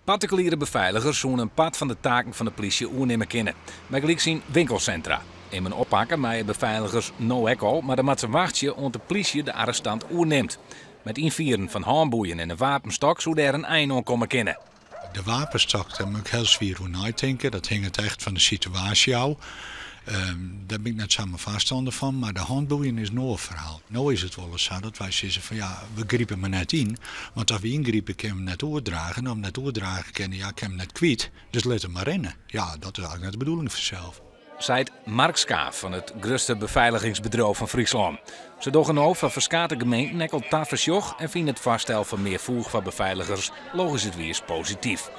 Partikuliere befeiligers soene in part fan de taken fan de plysje oernimme kinne. Bygelyks yn winkelsintra. Immen oppakke meie befeiligers no ek al, mar dan moatte se wachtsje oant de plysje de arrestant oernimt. Mei it ynfieren fan hânboeien en in wapenstok soe dêr in ein oan komme kinne. De wapenstok, dêr moat ik hiel swier oer neitinke. Dat hinget echt fan de situaasje ôf. Dêr bin ik net samar foarstanner fan, mar de hânboeien is in oar ferhaal. No is it wolris sa dat wy sizze fan ja, we gripe mar net yn, want as we yngripe kinne we 'm net oerdrage en as we 'm net oerdrage kinne, ja, kinne we 'm net kwyt, dus lit 'm mar rinne. Ja, dat is eigenlik net de bedoeling fansels. Seit Mark Schaaf fan it grutste befeiligingsbedriuw fan Fryslân. Se dogge no foar ferskate gemeenten ek al tafersjoch en fine it foarstel foar mear foech foar befeiligers logyskwiis posityf.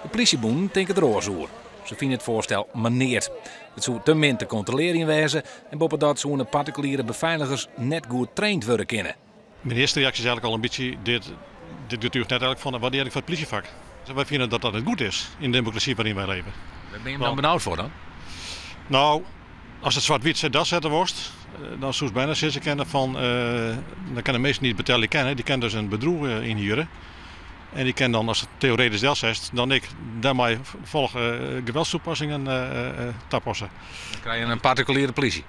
De plysjebûnen tinke der oars oer. Se fine it foarstel mar neat. It soe te min te kontrolearjen wêze en boppedat soene partikuliere befeiligers net goed traind wurde kinne. Myn earste reaksje is eigenlik al in bytsje, dit, dit getuigt net eigenlik fan de wurdearring fan it plysjefak. Wy fine dat dat net goed is yn de demokrasy wêryn wy leve. Wêr binne jim dan benaud foar dan? No, as it swart-wyt delsette wolst, dan soest byna sizze kinne fan, dan kinne de minsken dy't betelje kinne, dy kinne dus in bedriuw ynhiere. En dy kin dan, ast it teoretysk delsetst, dan ek dêrmei folge geweldstoepassingen tapasse. Dan krije je in partikuliere plysje.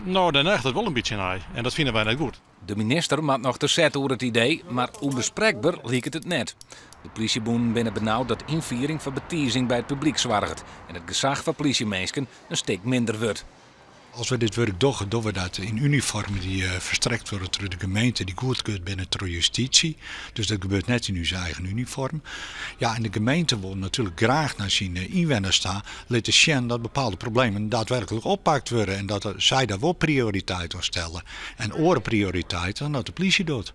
No, dêr neigt it wol in bytsje nei en dat fine wy net goed. De minister moat noch te set oer it idee, mar ûnbesprekber liket it net. De plysjebûnen binne benaud dat ynfiering foar betizing by it publyk soarget en it gesach foar plysjeminsken in stik minder wurdt. As we dit wurk dogge, dogge we dat yn unifoarmen dy't ferstrekt wurde troch de gemeente, dy't goedkeurd binne troch justysje. Dus dat gebeurt net yn ús eigen unifoarm. Ja, en de gemeente wol natuerlik graach nei syn ynwenners ta litte sjen dat bepaalde problemen daadwerklik oppakt wurde en dat sy dêr wol prioriteit oan stelle en oare prioriteiten dan dat de plysje docht.